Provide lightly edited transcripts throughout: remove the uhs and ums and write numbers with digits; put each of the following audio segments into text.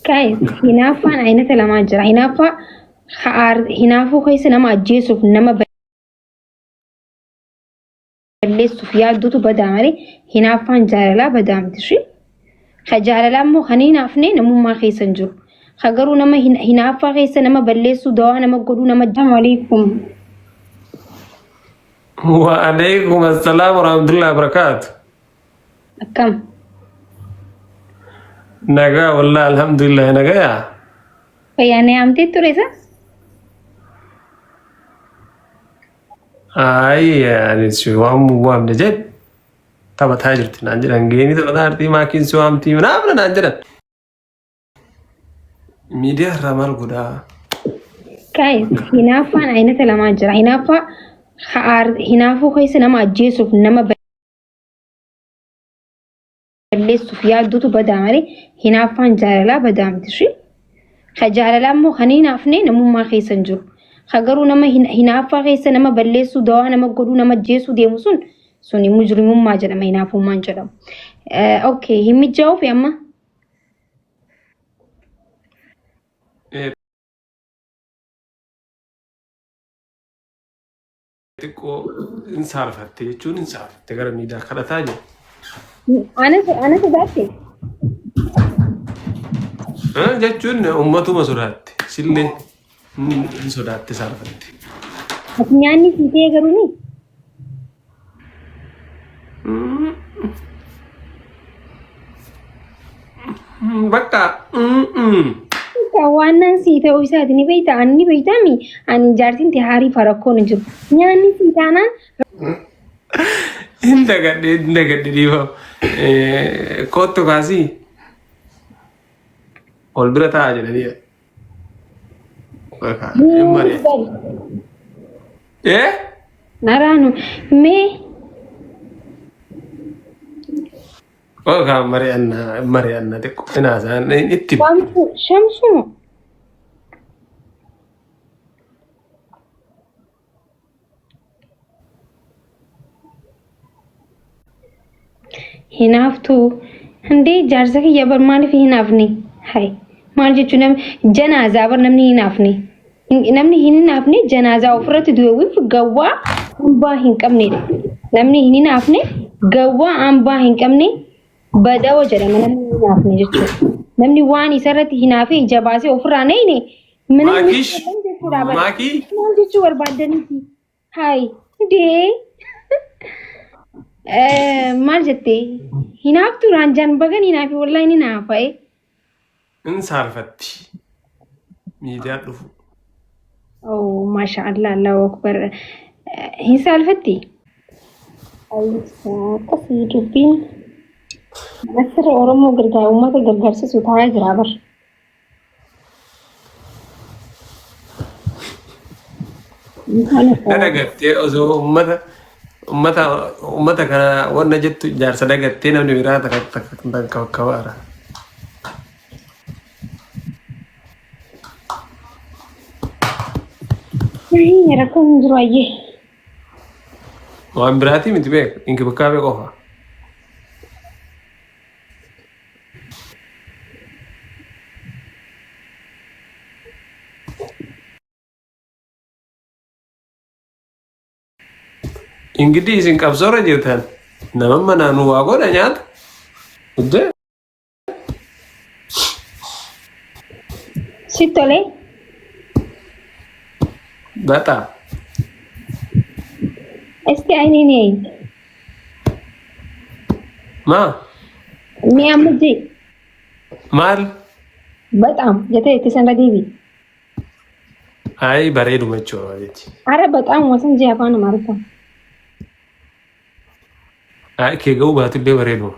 Guys, hinaaffaan aynata lamaa jira. Hinaaffaa hinaafuu keessa nama ajjeesuuf nama balleessuuf yaaddutu badaa malee hinaaffaan jaalalaa badaa miti ishee. Ka jaalalaa immoo kan hinaafne namummaa keessa hin jiru. Ka garuu nama hinaaffaa keessa nama balleessuu dawaa nama godhuu nama. Assalamu alaikum. Waalaikum assalam warahmatullahi wabarakatuh. Akkam? Nagaa wallahi alhamdulillah nagayaa. Fayyaa na yaamtee ture isa? Ayi ani si waamu waamne jedhe taphataa jirti naan jedhan geemii taphataa jirti maakiin si waamti naafna naan jedhan. Miidiyaa irraa maal godhaa? Guys, hinaaffaan aynata lamaa jira. Hinaaffaa hinaafuu keessa nama ajjeesuuf nama balleessuuf yaaddutu badaa malee hinaaffaan jaalalaa badaa miti ishee. Ka jaalalaa immoo kan hinaafne namummaa keessa hin jiru. Ka garuu nama hinaaffaa keessa nama balleessuu dawaa nama godhuu nama ajjeesuu deemu sun suni mujrimummaa jedhama hinaafummaan jedhamu. Okay, hin mijaa'uufi amma. Xiqqoo hin saalfatte jechuun hin saalfatte gara miidiyaa kadhataa jiru. Ana sodaatte. Jechuun uummatuma sodaatte sillee hin sodaatte saalfatte. Ati nyaanni sii ta'e garuu ni. Bakka. Bakka waan nan sii ta'uu isaati ni beekta ani ni beektaami ani jaartiin tee haarii farakkoon hin jiru. Nyaanni sii taanaan Hin dagadhe hin dagadhe dhiifama. Kottu kaasii ol bira taa'a jedhanii. Hin mari'atu. Eh? Naraanu mee Okaa mari'anna mari'anna xiqqoo hin haasa'an itti hima. Shamsu shamsu Hinaaftuu Hundee jaarsa kiyya bar maaliif hin hinaafne? Hay maal jechuun namni janaazaa bar namni hin hinaafne. Namni hin hinaafne janaazaa ofirratti du'e wiif gawwaa hambaa hin qabnedha. Namni hin hinaafne gawwaa hambaa hin qabne badawa jedhama namni hin hinaafne jechuudha. Namni waan isarratti hinaafee ija baasee ofirraa nayne mana Maakish jechuudha bara. maakii Maal jechuu barbaaddaniiti? Hayi dee maal jettee hinaaftuu raanjaan bagan hinaafi wallaahi ni naafa'e. hin saalfatti miidiyaa dhufu. Oh, masha Allah, Allahu Akbar. Hin saalfatti? Akkasii dubbiin asirra Oromoo gargaar uummata gargaarsisu taa'aa jira bar. Na dagattee osoo uummata uummata uummata kana wanna jettu jaarsa dagattee namni biraa takka takka takka kawaara. Rakkoon hin jiru ayyee. Waan biraatii miti beek inkibikaabee qofa. Ingidii isin qabsoorra jirtan nama manaan waa godha nyaata. Iddoo Si tolee? Baxaa. Esti ayinii ni Maa? Mee amma jee Maal? Baxaam jetee itti san irra deebi. Ayi bareeduma jechuudha jechi. Ara baxaam wasan jee afaan Amaariffaa. Ayi kee ga'uu baatullee bareeduma.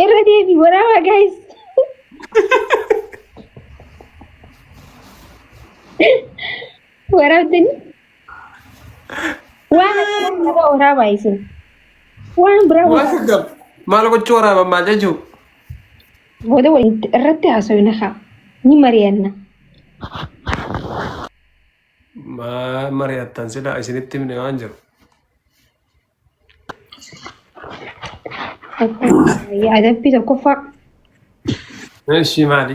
Irra deebi waraabaa guys. Waraabdani. Waan akkana nama waraabaa isin. Waan biraa Maal waraabaa. gaggab? Maal gochuu waraaban maal jechuu? Booda waliin irratti haasofna kaa. Ni mari'anna. Maal mari'attan sila isinitti himne waan jiru. Adabbii tokkoffaa Eshi maali?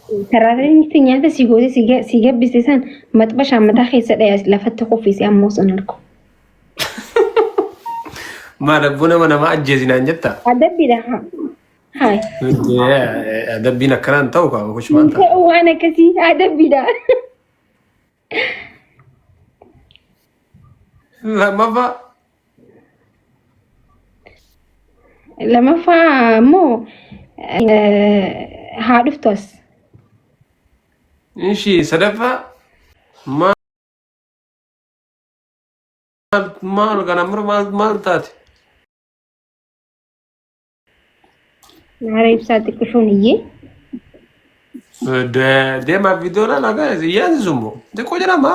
Saraatiin nyaata si gootee si gabbiste san maxbashaan mataa keessa dhaya lafatti kuffise ammoo san argu. Maal abboo nama nama ajjeesinaan jettaa? Adabbiidha haa. Haay. Adabbiin akkanaan ta'u qaba kuchumaan ta'a. Ta'u waan akkasii adabbiidha. Lammaffaa. Lamaffaa immoo haa dhuftu as. Inshi sadaffaa maal maal kana mura maal maal taate? Haara ibsaa xiqqishoon iyyee. Deemaa viidiyoo laala guys iyyaansisu immoo xiqqoo jedhama.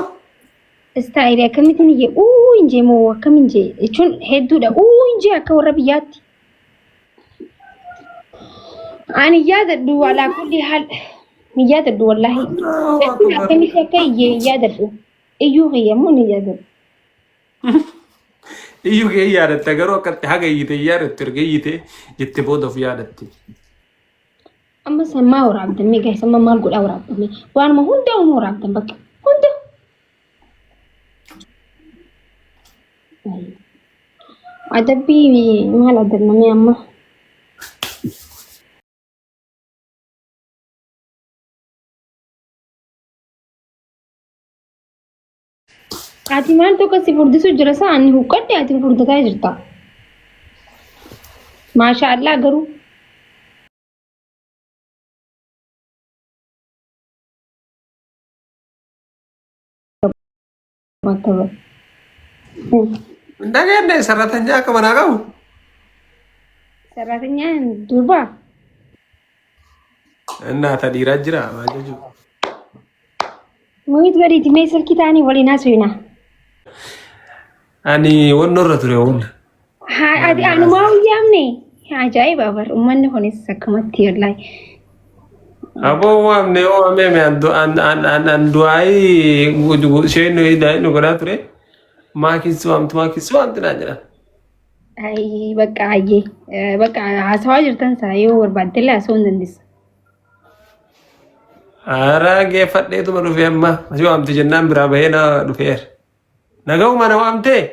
Istaayilii akkamittiin iyyee uu hin jee moo akkam hin jee jechuun hedduudha uu hin jee akka warra biyyaatti. Ani yaadadhu alaa kulli haal hin yaadadhu wallaahi. Jechuun akkamitti akka iyyee hin yaadadhu. Iyyuu kiyya immoo ni yaadadhu. Iyyuu kee yaadatta garuu akkatti haga iyyite hin yaadattu erga iyyite jette booda of yaadatti. Amma san maa waraabdan mee gaayis amma maal godhaa waraabdan mee waanuma hunda uuma waraabdan bakka hunda. Adabbii maal adabna mee amma? Ati maal tokko si furdisu jira isaa ani huqqadhe ati furdataa jirta. Maasha Allah garuu. Dhageenye sarratanyaa akka manaa qabu. Sarratanyaan durbaa. Innaa ta dhiiraa jira maal jechuudha. Muyit godhiiti mee silkii ta'anii waliin haasofna. Ani wanno irra ture wanna. Haa ati anumaa yaamne. Ajaa'iba bar uummanni kunis akkamatti wallaahi. Aboo waamne yoo waamee an du'aayii isheen nu godhaa ture. Maakiin si waamti maakiin si waamti naan jedhan. Ayi bakka ayyee bakka haasawaa jirtan saa yoo barbaaddellee haasawuu hin dandeessa. Haaraa geeffadheetuma dhufe amma si waamti jennaan biraa bahee na dhufeera. Nagahuma na waamtee?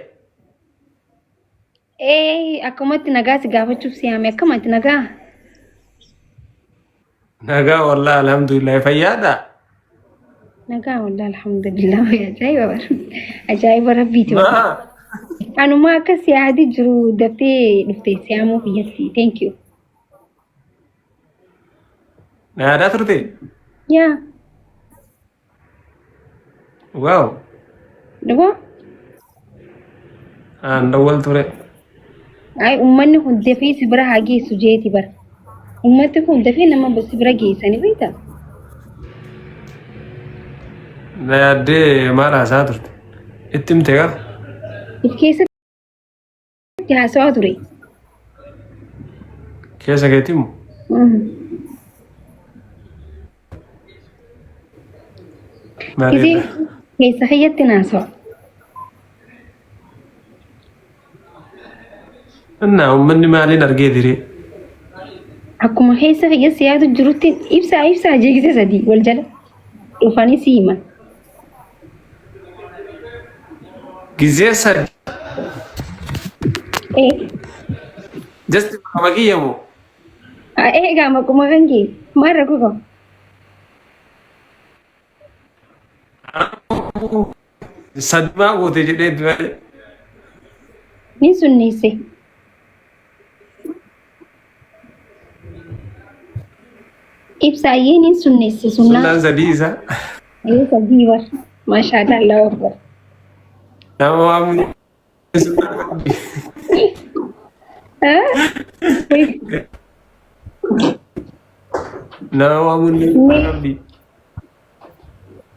Ee akkumatti nagaa si gaafachuuf si yaame akkamatti nagaa. Nagaa wallaahi alhamdulillah fayyaadha. Nagaa wallaahi alhamdulillah ajaa'iba bar ajaa'iba rabbiiti. Maa Anumaa akka si yaadi jiru daftee dhuftee si yaamuu biyyatti thank you. Na yaadaa turte? Yaa Waaw. Dhugaa? Aan dawwal ture. Ay uummanni kun dafee si bira haa geessu jeeti bara. Uummati kun dafee nama si bira geessanii beektaa? Na yaaddee maal haasaa turte? Itti himte gara? If keessatti haasawaa ture. Keessa keetti himu? Gisee Bareeda. keessa kiyyatti naasawa. Innaa uummanni maaliin argee diree? Akkuma keessa kiyya si yaadu jirutti ibsaa ibsaa jeegise sadii wal jala dhufanii si himan. Gizee sadi. Ee Just maqama kiyya moo? Eegaa maquma kan kee maal rakkoo qaba? Sadi maa goote jedhee dura. Ni sunneesse. Ibsaayyee ni sunneesse sunnaa. Sunnaan sadii isaa. Ee sadii bar. Maashaallah Allahu Akbar. Nama waamu sunnaa qabdi. Nama waamuun ni sunnaa qabdi.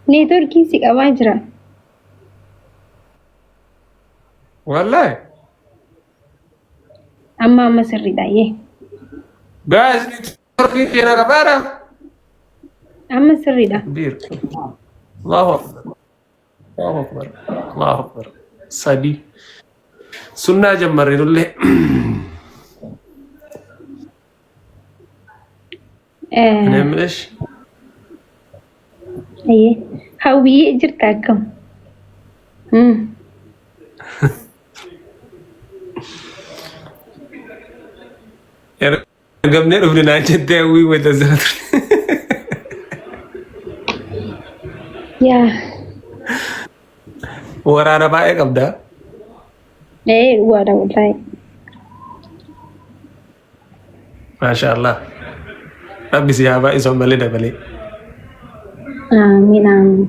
Neetworkiin si qabaa jira. Wallaahi. Amma amma sirriidha yee. Guys, networkiin keena qabaadha. Amma sirriidha. Takbiir. Allahu Akbar. Allahu Akbar. Allahu Akbar. Sadii. Sunnaa jammarre nullee. እኔ የምልሽ Ayyee. Hawwiyyee jirta akkam? Ergamnee dhufne naan jettee hawwii wayita sana ture. Yaa. Waraana baay'ee qabda. Ee dhugaadha wallaahi. Maasha Allah. Rabbi si haa baay'isu ammallee dabalee. Amiin amiin.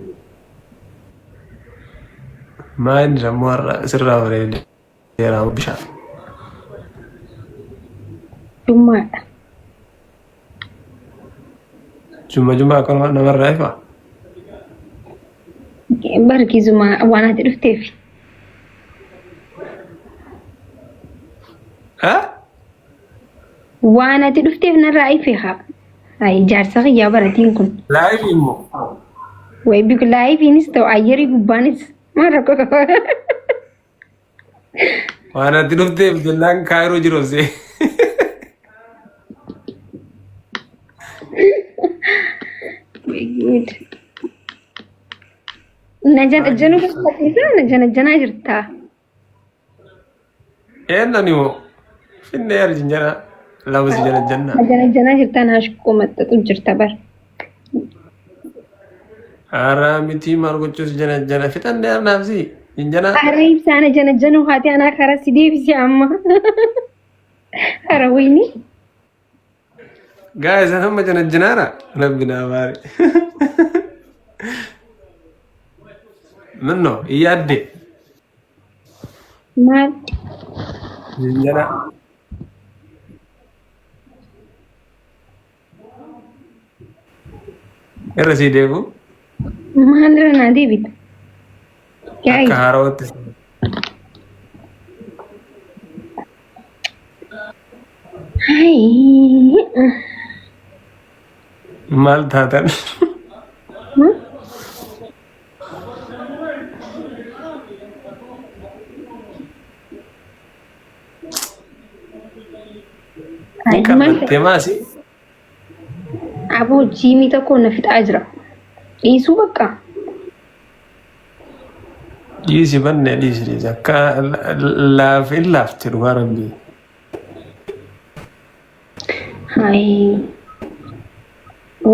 Maal inni ammoo har'a sirraa bareedeera bishaan. Jummaadha. Jumma jumma akkanuma namarraa ifa. Barkiisuma waan ati dhufteef. Ha? Waan ati dhufteef narraa ife haa. Ay jaarsa kiyyaa baratiin kun. Live immoo. Way big liveiinis ta'u ayyarii gubbaanis maal rakkoo qaba. Waan ati dhufteef jennaan kaayiroo jiru see. Good. Na janajjanuu barbaachisa na janajjanaa jirta. Eennan immoo finnee arjinjana lama si janajjanna. Na janajjanaa jirta na ashqoo maxxaxu jirta bar. Haaraa mitii maal gochuu si janajjana fixannee arnaaf si jinjanaa. Harree ibsaa na janajjanuu haati anaa karaa si deebise amma. Hara wayni. Guys, amma janajjanaara rabbi naa baare. Minno yaadde Maal? jinjana. Irra sii deebu Maal irra naa deebita? Guys. Akka haarawatti. Hai. Maal taatan? Hai, maal Qabattee maasi? Aboo jiimii tokko na fixaa jira. Dhiisuu bakka. Dhiisi banne dhiisi dhiisi akka laaf hin laafte dhugaa rabbii. Hayi.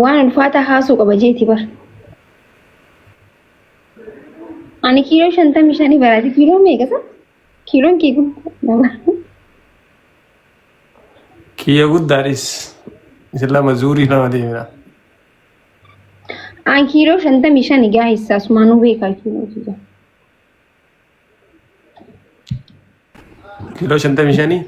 Waan ulfaataa haasuu qaba jeeti bar. Ani kiiloo 55 baraati. Kiiloo meeqa isa? Kiiloon kee guddaa. Kiyya guddaadhis. Isin lama zuurii lama deemina. An kiiloo 55 gaahissa asumaanuu beekaa kiiloo kiyya. Kiiloo 55?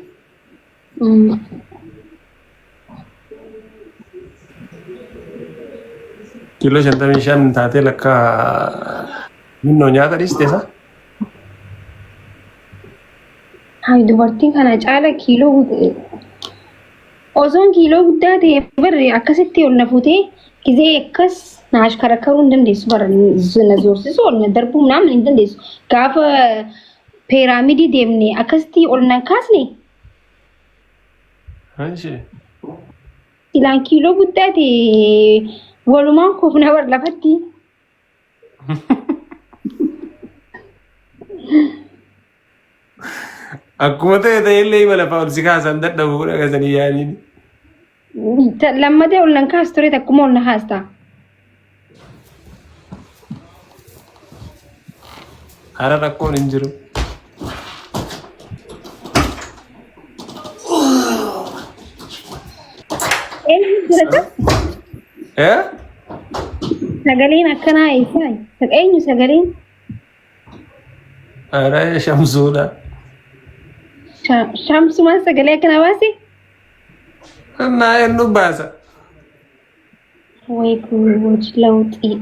Kiiloo 55 taatee lakka minnoo nyaata dhiiste isa? Hayi dubartiin kana caala kiiloo Osoon kiiloo guddaa ta'e barri akkasitti ol na fuutee gizee akkas na ashkarakaruu hin dandeessu bara na zoorsisu ol na darbuu naamin hin dandeessu. Gaafa peeraamidii deemne akkasitti ol na kaasne Anshi. silaan kiiloo guddaa ta'e walumaan kufna bar lafatti. Akkuma ta'e ta'e illee hima lafaa ol si kaasan dadhabu dhagasanii yaaniin. Lammatee ol nan kaas ture takkuma ol na kaasta. Hara rakkoon hin jiru. Eenyu jirata? Eh? Sagaleen akkanaa eessaa? Eenyu sagaleen? Ara shamsuudha. Shamsumaan sagalee akkana baase? Naa eenyu baasa? Way guud lawxii.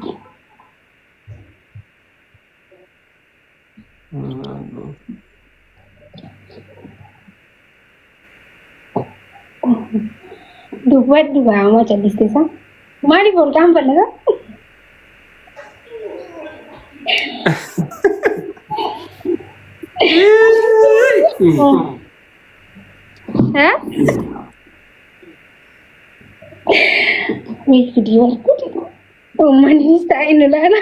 Dubbadhu gaama calliste isaa. Maaliif ol qaanfallata? Ha? Wait, video. Uummannis taa'ee nu laala.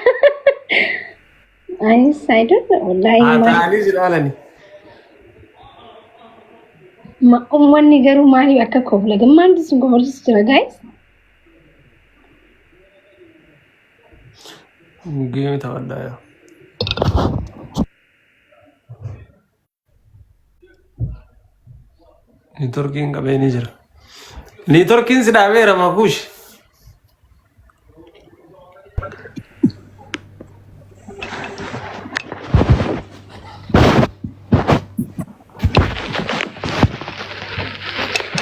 Anis I don't know. Wallaahi Haa maal ta'anii si ilaalani. Uummanni garuu maaliif akka kofla? Maaltu isin kofalchiisu jira guys? Geemi taphadhaa yaa. Niitorkiin qabee ni jira. Niitorkiin si dhaabeera makuush.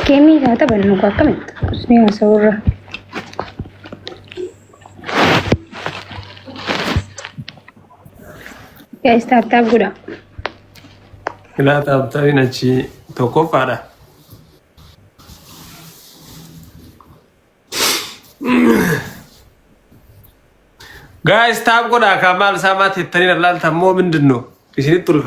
Geemii haa taphannu akkamitti? Usnee haasa'urra. Guys tap tap godha. Ilaa taaptabiin achi tokkoffaadha. Guys tap godhaa kaa maal isaa maal teettanii lallaaltan moo mindin no? Isinitti ulfa.